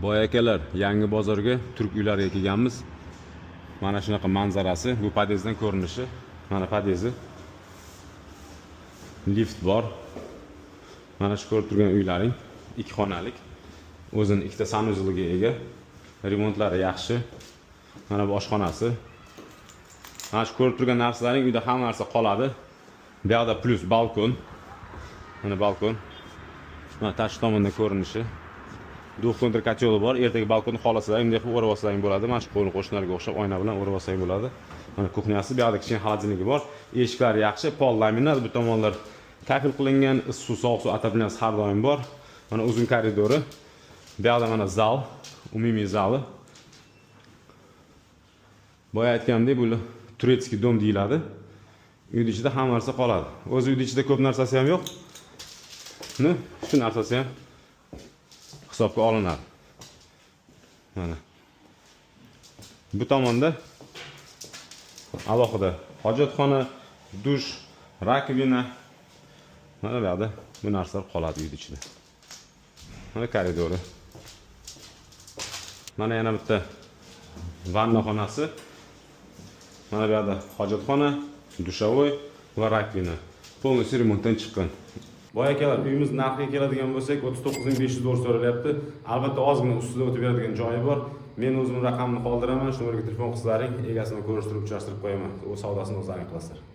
Boy akalar, yangi bozorga, turk uylariga kelganmiz. Mana shunaqa manzarasi, bu podyezddan ko'rinishi. Mana podyezdi. Lift bor. Mana shu ko'rib turgan uylaring ikki xonalik. O'zini ikkita санузел iga ega. Remontlari yaxshi. Mana bu oshxonasi. Mana shu ko'rib turgan narsalaring uyda hamma narsa qoladi. Bu yoqda плюс balkon. Mana balkon. Mana tashqi tomondan ko'rinishi. Двухконтур котёл i bor. Ertaga balkonni xohlasalar bunday qilib o'rab olsang bo'ladi. Mana shu qo'ni qo'shnilarga o'xshab oyna bilan o'rab olsang bo'ladi. Mana кухня si, bu yoqda kichkina холодильник i bor. Eshiklari yaxshi, pol laminat, bu tomonlar kafel qilingan, issiq suv, sovuq suv, отопление si har doim bor. Mana uzun koridori. Bu yoqda mana zal, umumiy zali. Boya aytganimdek, bu турецкий дом deyiladi. Uyni ichida hamma narsa qoladi. O'zi uyni ichida ko'p narsasi ham yo'q. Ну, shu narsasi ham hisobga olinadi. Mana. Bu tomonda alohida hojatxona, dush, раковина. Mana bu yoqda bu narsalar qoladi uyni ichida. Mana koridori. Mana yana bitta vanna xonasi. Mana bu yoqda hojatxona, душевой va раковина. Полностью remontdan chiqqan. Boy akalar, uyimiz narxiga keladigan bo'lsak, 39 500 dollar so'ralyapti. Albatta, ozgina ustida o'tib beradigan joyi bor. Men o'zim raqamni qoldiraman, shu nomerga telefon qilsalaring, egasini ko'rishtirib, uchrashtirib qo'yaman. U savdosini o'zlaring qilasizlar.